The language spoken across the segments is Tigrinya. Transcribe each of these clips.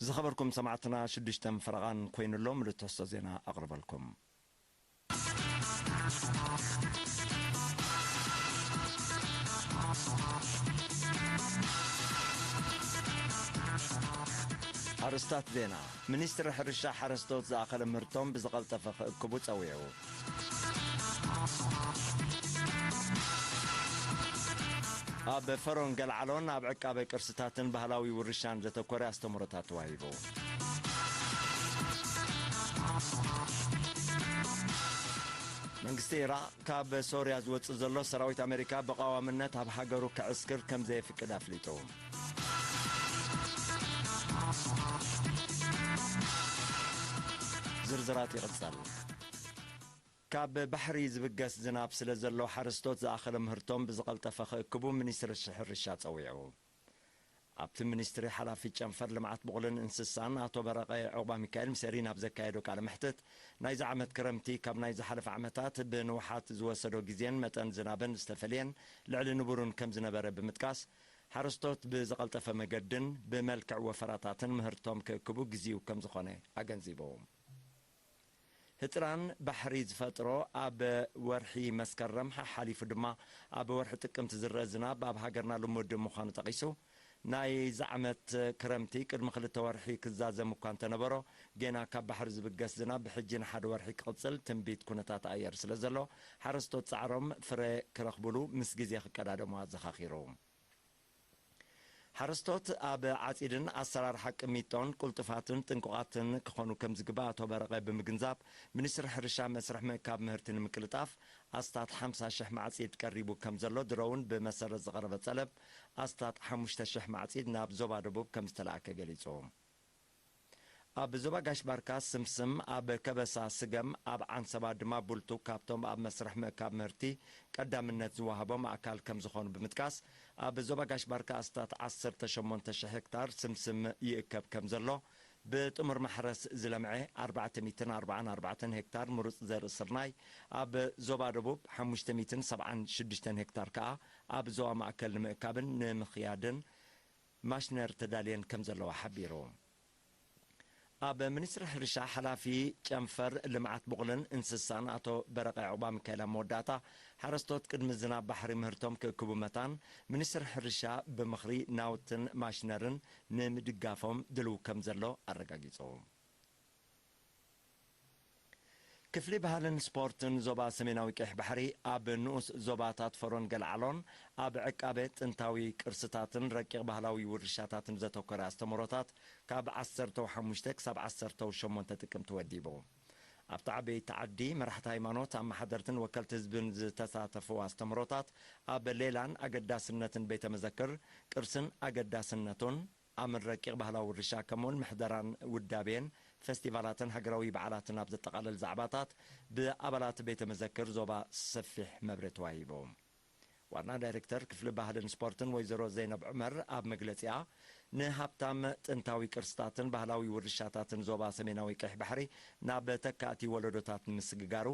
ዝኸበርኩም ሰማዕትና፣ ሽዱሽተ ፈረቓን ኮይኑሎ፣ ምሉእ ትሕዝቶ ዜና ኣቕርበልኩም። ኣርእስታት ዜና። ሚኒስትሪ ሕርሻ፣ ሓረስቶት ዝኣኸለ ምህርቶም ብዝቐልጠፈ ክእክቡ ጸዊዑ። ኣብ ፈሮን ገልዓሎን ኣብ ዕቃበ ቅርስታትን ባህላዊ ውርሻን ዘተኮረ ኣስተምህሮታት ተዋሂቡ። መንግስቲ ኢራቕ ካብ ሶርያ ዝወጽእ ዘሎ ሰራዊት ኣሜሪካ ብቐዋምነት ኣብ ሃገሩ ክዕስክር ከም ዘየፍቅድ ኣፍሊጡ። ዝርዝራት ይቕጸል። ካብ ባሕሪ ዝብገስ ዝናብ ስለ ዘሎ፣ ሓረስቶት ዝኣኸለ ምህርቶም ብዝቐልጠፈ ክእክቡ ሚኒስትሪ ሕርሻ ጸዊዑ። ኣብቲ ሚኒስትሪ ሓላፊ ጨንፈር ልምዓት ብቑልን እንስሳን ኣቶ በረቐ ዑቕባሚካኤል ምስ ኤሪና ኣብ ዘካየዶ ቃለ መሕትት፣ ናይዚ ዓመት ክረምቲ ካብ ናይ ዝሓለፈ ዓመታት ብንውሓት ዝወሰዶ ግዜን መጠን ዝናብን ዝተፈልየን ልዕሊ ንቡርን ከም ዝነበረ ብምጥቃስ፣ ሓረስቶት ብዝቐልጠፈ መገድን ብመልክዕ ወፈራታትን ምህርቶም ክእክቡ ግዜኡ ከም ዝኾነ ኣገንዚቡ። ህጥራን ባሕሪ ዝፈጥሮ ኣብ ወርሒ መስከረም ሓሓሊፉ ድማ ኣብ ወርሒ ጥቅምቲ ዝረአ ዝናብ ኣብ ሃገርና ልሙድ ምዃኑ ጠቒሱ፣ ናይዚ ዓመት ክረምቲ ቅድሚ ክልተ ወርሒ ክዛዘም እኳ እንተነበሮ፣ ጌና ካብ ባሕሪ ዝብገስ ዝናብ ብሕጂ ንሓደ ወርሒ ክቕጽል ትንቢት ኩነታት ኣየር ስለ ዘሎ፣ ሓረስቶት ጻዕሮም ፍረ ክረኽቡሉ ምስ ግዜ ክቀዳደሙ ኣዘኻኺሩ። ሓረስቶት ኣብ ዓጺድን ኣሰራርሓ ቅሚጦን ቅልጡፋትን ጥንቁቓትን ክኾኑ ከም ዝግባእ ኣቶ በረቐ ብምግንዛብ፣ ሚኒስትሪ ሕርሻ መስርሕ ምእካብ ምህርቲ ንምቅልጣፍ ኣስታት ሓምሳ ሽሕ ማዕጺድ ቀሪቡ ከም ዘሎ ድሮ እውን ብመሰረት ዝቐረበ ጸለብ ኣስታት ሓሙሽተ ሽሕ ማዕጺድ ናብ ዞባ ደቡብ ከም ዝተላእከ ገሊጹ። ኣብ ዞባ ጋሽ ባርካ ስምስም፣ ኣብ ከበሳ ስገም፣ ኣብ ዓንሰባ ድማ ቡልቱ ካብቶም ኣብ መስርሕ ምእካብ ምህርቲ ቀዳምነት ዝወሃቦም ኣካል ከም ዝኾኑ ብምጥቃስ፣ ኣብ ዞባ ጋሽ ባርካ ኣስታት ዓሰርተ ሸሞንተ ሽሕ ሄክታር ስምስም ይእከብ ከም ዘሎ፣ ብጥሙር ማሕረስ ዝለምዐ ኣርባዕተ ሚእትን ኣርባዓን ኣርባዕተን ሄክታር ምሩፅ ዘርኢ ስርናይ፣ ኣብ ዞባ ደቡብ ሓሙሽተ ሚእትን ሰብዓን ሽዱሽተን ሄክታር ከኣ ኣብ ዞባ ማእከል ንምእካብን ንምኽያድን ማሽነር ተዳልየን ከም ዘለዋ ሓቢሩ። ኣብ ሚኒስትሪ ሕርሻ ሓላፊ ጨንፈር ልምዓት ብቑልን እንስሳን ኣቶ በረቐ ዑቕባሚካኤል ኣብ መወዳእታ፣ ሓረስቶት ቅድሚ ዝናብ ባሕሪ ምህርቶም ክእክቡ መታን፣ ሚኒስትሪ ሕርሻ ብምኽሪ ናውትን ማሽነርን ንምድጋፎም ድልው ከም ዘሎ ኣረጋጊጹ። ክፍሊ ባህልን ስፖርትን ዞባ ሰሜናዊ ቀይሕ ባሕሪ ኣብ ንኡስ ዞባታት ፈሮን ገልዓሎን ኣብ ዕቃበ ጥንታዊ ቅርስታትን ረቂቕ ባህላዊ ውርሻታትን ዘተኮረ ኣስተምህሮታት ካብ ዓሰርተ ሓሙሽተ ክሳብ ዓሰርተ ሸሞንተ ጥቅምቲ ወዲቡ። ኣብቲ ዓበይቲ ዓዲ፣ መራሕቲ ሃይማኖት፣ ኣመሓደርትን ወከልቲ ህዝብን ዝተሳተፍዎ ኣስተምህሮታት ኣብ ሌላን ኣገዳስነትን ቤተ መዘክር ቅርስን ኣገዳስነቱን ኣምን ረቂቕ ባህላዊ ውርሻ፣ ከምኡውን ምሕደራን ውዳቤን ፈስቲቫላትን ሃገራዊ በዓላትን ኣብ ዘጠቓልል ዛዕባታት ብኣባላት ቤተ መዘክር ዞባ ሰፊሕ መብርሂ ተዋሂቡ። ዋና ዳይሬክተር ክፍሊ ባህልን ስፖርትን ወይዘሮ ዘይነብ ዑመር ኣብ መግለጺኣ፣ ንሃብታም ጥንታዊ ቅርስታትን ባህላዊ ውርሻታትን ዞባ ሰሜናዊ ቀይሕ ባሕሪ ናብ ተካእቲ ወለዶታት ንምስግጋሩ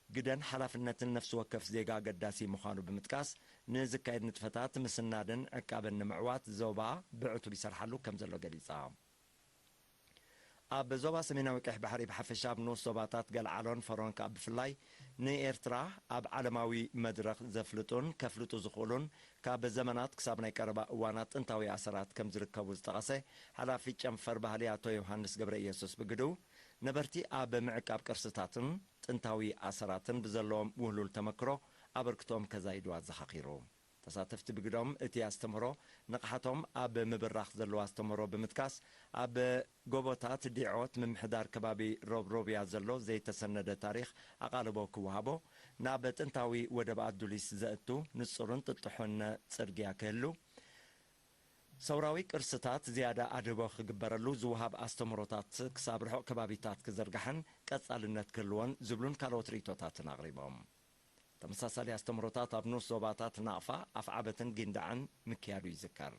ግደን ሓላፍነትን ነፍሲ ወከፍ ዜጋ ኣገዳሲ ምዃኑ ብምጥቃስ፣ ንዝካየድ ንጥፈታት ምስናድን ዕቃበን ንምዕዋት ዞባ ብዕቱብ ይሰርሓሉ ከም ዘሎ ገሊጻ። ኣብ ዞባ ሰሜናዊ ቀይሕ ባሕሪ ብሓፈሻ፣ ኣብ ንኡስ ዞባታት ገልዓሎን ፈሮን ከኣ ብፍላይ፣ ንኤርትራ ኣብ ዓለማዊ መድረኽ ዘፍልጡን ከፍልጡ ዝኽእሉን ካብ ዘመናት ክሳብ ናይ ቀረባ እዋናት ጥንታዊ ኣሰራት ከም ዝርከቡ ዝጠቐሰ ሓላፊ ጨንፈር ባህሊ ኣቶ ዮሃንስ ገብረ ኢየሱስ ብግድኡ፣ ነበርቲ ኣብ ምዕቃብ ቅርስታትን ጥንታዊ ኣሰራትን ብዘለዎም ውህሉል ተመክሮ ኣበርክቶኦም ከዛይዱ ኣዘኻኺሩ። ተሳተፍቲ ብግዶም፣ እቲ ኣስተምህሮ ንቕሓቶም ኣብ ምብራኽ ዘለዎ ኣስተምህሮ ብምጥቃስ፣ ኣብ ጎቦታት ዲዖት ምምሕዳር ከባቢ ሮብሮብያ ዘሎ ዘይተሰነደ ታሪኽ ኣቓልቦ ክወሃቦ፣ ናብ ጥንታዊ ወደብ ኣዱሊስ ዘእቱ ንጹርን ጥጡሕን ጽርግያ ክህሉ፣ ሰውራዊ ቅርስታት ዝያዳ ኣድህቦ ክግበረሉ ዝወሃብ ኣስተምህሮታት ክሳብ ርሑቕ ከባቢታት ክዝርጋሕን ቀጻልነት ክህልዎን ዝብሉን ካልኦት ርእይቶታትን ኣቕሪቦም። ተመሳሳሊ ኣስተምህሮታት ኣብ ንኡስ ዞባታት ናቕፋ፣ ኣፍዓበትን ጊንዳዕን ምክያዱ ይዝከር።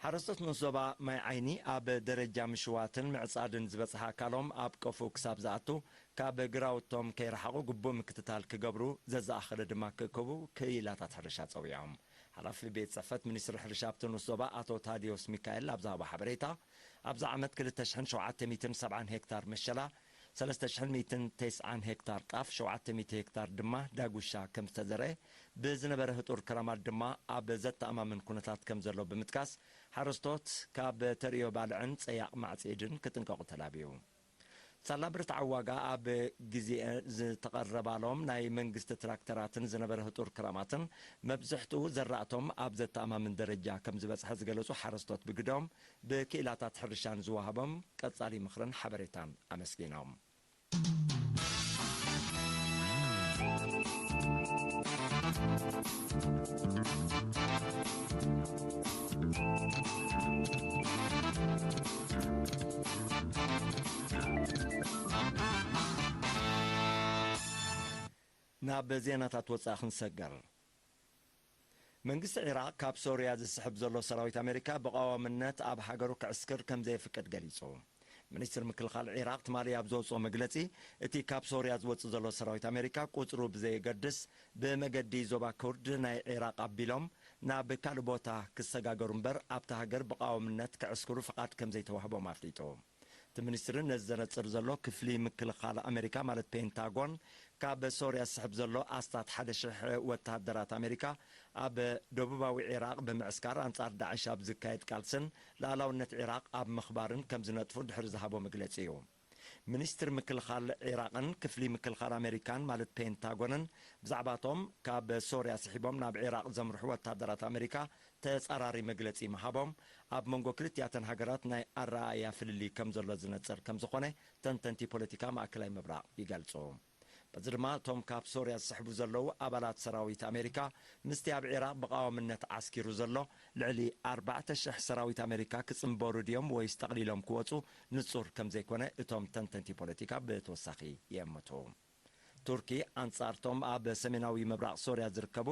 ሓረስቶት ንኡስ ዞባ ማይ ዓይኒ ኣብ ደረጃ ምሽዋትን ምዕጻድን ዝበጽሐ ኣካሎም ኣብ ቀፉ ክሳብ ዝኣቱ ካብ ግራውቶም ከይረሓቑ ግቡእ ምክትታል ክገብሩ ዘዘኣኸለ ድማ ክእከቡ ክኢላታት ሕርሻ ጸዊዖም። ሓላፊ ቤት ጽሕፈት ሚኒስትሪ ሕርሻ ኣብቲ ንኡስ ዞባ ኣቶ ታዲዮስ ሚካኤል ኣብ ዝሃቦ ሓበሬታ፣ ኣብዚ ዓመት ክልተ ሽሕን ሸውዓተ ሚእትን ሰብዓን ሄክታር መሸላ፣ ሰለስተ ሽሕን ሚእትን ተስዓን ሄክታር ጣፍ፣ ሸውዓተ ሚእቲ ሄክታር ድማ ዳጉሻ ከም ዝተዘርአ፣ ብዝነበረ ህጡር ክረማት ድማ ኣብ ዘተኣማምን ኩነታት ከም ዘሎ ብምጥቃስ፣ ሓረስቶት ካብ ተርእዮ ባልዕን ጸያቕ ማዕጺድን ክጥንቀቑ ተላብዩ። ሳላ ብርትዓዊ ዋጋ ኣብ ግዜ ዝተቐረባሎም ናይ መንግስቲ ትራክተራትን ዝነበረ ህጡር ክራማትን መብዝሕትኡ ዘራእቶም ኣብ ዘተኣማምን ደረጃ ከም ዝበጽሐ ዝገለጹ ሓረስቶት ብግዶም ብክኢላታት ሕርሻን ዝወሃቦም ቀጻሊ ምኽርን ሓበሬታን ኣመስጊኖም። ናብ ዜናታት ወጻኢ ክንሰገር። መንግስቲ ዒራቕ ካብ ሶርያ ዝስሕብ ዘሎ ሰራዊት ኣሜሪካ ብቐዋምነት ኣብ ሃገሩ ክዕስክር ከም ዘየፍቅድ ገሊጹ። ሚኒስትር ምክልኻል ዒራቕ ትማሊ ኣብ ዘውጽኦ መግለጺ፣ እቲ ካብ ሶርያ ዝወጽእ ዘሎ ሰራዊት ኣሜሪካ ቁጽሩ ብዘየገድስ ብመገዲ ዞባ ኩርድ ናይ ዒራቕ ኣቢሎም ናብ ካልእ ቦታ ክሰጋገሩ እምበር ኣብቲ ሃገር ብቐዋምነት ክዕስክሩ ፍቓድ ከም ዘይተዋህቦም ኣፍሊጡ። እቲ ሚኒስትሪ ነዚ ዘነጽር ዘሎ ክፍሊ ምክልኻል ኣሜሪካ ማለት ፔንታጎን ካብ ሶርያ ዝስሕብ ዘሎ ኣስታት ሓደ ሽሕ ወተሃደራት ኣሜሪካ ኣብ ደቡባዊ ዒራቕ ብምዕስካር ኣንጻር ዳዕሽ ኣብ ዝካየድ ቃልስን ሉዓላውነት ዒራቕ ኣብ ምኽባርን ከም ዝነጥፉ ድሕሪ ዝሃቦ መግለጺ እዩ። ሚኒስትሪ ምክልኻል ዒራቕን ክፍሊ ምክልኻል ኣሜሪካን ማለት ፔንታጎንን ብዛዕባቶም ካብ ሶርያ ስሒቦም ናብ ዒራቕ ዘምርሑ ወተሃደራት ኣሜሪካ ተጻራሪ መግለጺ ምሃቦም ኣብ መንጎ ክልቲኣተን ሃገራት ናይ ኣረኣእያ ፍልልይ ከም ዘሎ ዝነጽር ከም ዝኾነ ተንተንቲ ፖለቲካ ማእከላይ ምብራቕ ይገልጹ። በዚ ድማ እቶም ካብ ሶርያ ዝስሕቡ ዘለዉ ኣባላት ሰራዊት ኣሜሪካ ምስቲ ኣብ ዒራቕ ብቐዋምነት ዓስኪሩ ዘሎ ልዕሊ ኣርባዕተ ሽሕ ሰራዊት ኣሜሪካ ክጽንበሩ ድዮም ወይስ ጠቕሊሎም ክወጹ ንጹር ከም ዘይኮነ እቶም ተንተንቲ ፖለቲካ ብተወሳኺ የእምቱ። ቱርኪ ኣንጻርቶም ኣብ ሰሜናዊ ምብራቕ ሶርያ ዝርከቡ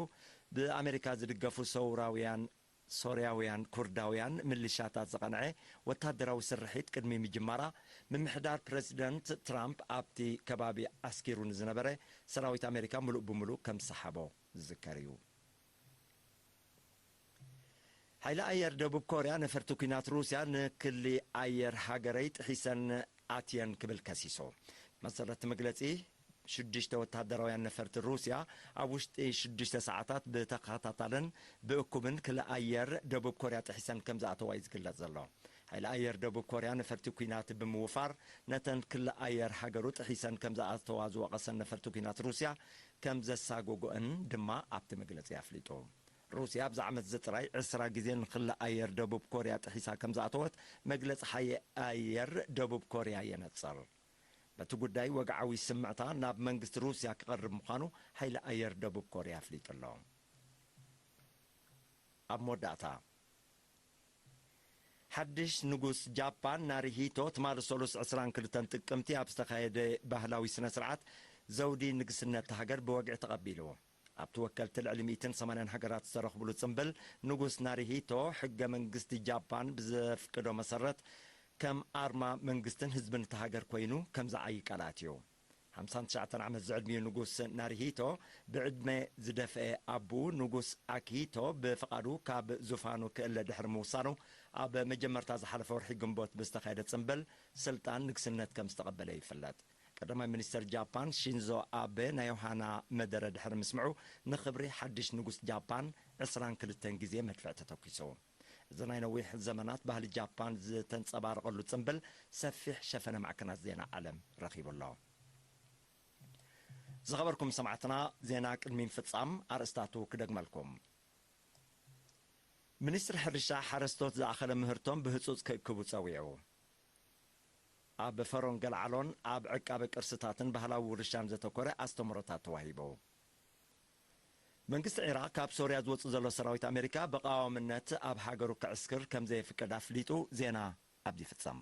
ብኣሜሪካ ዝድገፉ ሰውራውያን ሶርያውያን ኩርዳውያን ምልሻታት ዝቐንዐ ወታደራዊ ስርሒት ቅድሚ ምጅማራ፣ ምምሕዳር ፕረዚደንት ትራምፕ ኣብቲ ከባቢ ዓስኪሩ ንዝነበረ ሰራዊት ኣሜሪካ ምሉእ ብምሉእ ከም ዝሰሓቦ ዝዝከር እዩ። ሓይሊ ኣየር ደቡብ ኮርያ ነፈርቲ ኲናት ሩስያ ንክሊ ኣየር ሃገረይ ጥሒሰን ኣትየን ክብል ከሲሱ። መሰረት መግለጺ፣ ሽዱሽተ ወተሃደራውያን ነፈርቲ ሩስያ ኣብ ውሽጢ ሽዱሽተ ሰዓታት ብተኸታታልን ብእኩብን ክሊ ኣየር ደቡብ ኮርያ ጥሒሰን ከም ዝኣተዋ እዩ ዝግለጽ ዘሎ። ሓይሊ ኣየር ደቡብ ኮርያ ነፈርቲ ኲናት ብምውፋር ነተን ክሊ ኣየር ሃገሩ ጥሒሰን ከም ዝኣተዋ ዝወቐሰን ነፈርቲ ኲናት ሩስያ ከም ዘሳጎጎአን ድማ ኣብቲ መግለጺ ኣፍሊጡ። ሩስያ ኣብዚ ዓመት እዚ ጥራይ ዕስራ ግዜ ንክሊ ኣየር ደቡብ ኮርያ ጥሒሳ ከም ዝኣተወት መግለጺ ሓይሊ ኣየር ደቡብ ኮርያ የነጽር። በቲ ጉዳይ ወግዓዊ ስምዕታ ናብ መንግስቲ ሩስያ ክቐርብ ምዃኑ ሓይሊ ኣየር ደቡብ ኮርያ ኣፍሊጡ ኣሎ። ኣብ መወዳእታ፣ ሓድሽ ንጉስ ጃፓን ናሪሂቶ ትማሊ ሰሉስ ዕስራን ክልተን ጥቅምቲ ኣብ ዝተኻየደ ባህላዊ ስነ ስርዓት ዘውዲ ንግስነት እታ ሃገር ብወግዒ ተቐቢሉ። ኣብቲ ወከልቲ ልዕሊ ሚእትን ሰማንያን ሃገራት ዝተረኽብሉ ጽምብል፣ ንጉስ ናሪሂቶ ሕገ መንግስቲ ጃፓን ብዘፍቅዶ መሰረት ከም ኣርማ መንግስትን ህዝብን እታ ሃገር ኮይኑ ከም ዝዓዪ ቃል ኣትዩ። ሓምሳን ትሽዓተን ዓመት ዝዕድሚኡ ንጉስ ናሪሂቶ ብዕድመ ዝደፍአ ኣቡኡ ንጉስ ኣኪሂቶ ብፍቓዱ ካብ ዙፋኑ ክእለ ድሕሪ ምውሳኑ ኣብ መጀመርታ ዝሓለፈ ወርሒ ግንቦት ብዝተኻየደ ጽምብል ስልጣን ንግስነት ከም ዝተቐበለ ይፍለጥ። ቀዳማይ ሚኒስተር ጃፓን ሺንዞ ኣበ ናይ ዮሃና መደረ ድሕሪ ምስምዑ ንኽብሪ ሓድሽ ንጉስ ጃፓን ዕስራን ክልተን ግዜ መድፍዕ ተተኲሱ። እዚ ናይ ነዊሕ ዘመናት ባህሊ ጃፓን ዝተንጸባረቐሉ ጽምብል ሰፊሕ ሸፈነ ማዕከናት ዜና ዓለም ረኺቡ ኣሎ። ዝኸበርኩም ሰማዕትና፣ ዜና ቅድሚ ምፍጻም ኣርእስታቱ ክደግመልኩም። ሚኒስትሪ ሕርሻ ሓረስቶት ዝኣኸለ ምህርቶም ብህጹጽ ክእክቡ ጸዊዑ። ኣብ ፈሮን ገልዓሎን ኣብ ዕቃበ ቅርስታትን ባህላዊ ውርሻን ዘተኮረ ኣስተምህሮታት ተዋሂቡ። መንግስቲ ዒራቕ ካብ ሶርያ ዝወጽእ ዘሎ ሰራዊት ኣሜሪካ ብቐዋምነት ኣብ ሃገሩ ክዕስክር ከም ዘየፍቅድ ኣፍሊጡ። ዜና ኣብዚ ይፍጸም።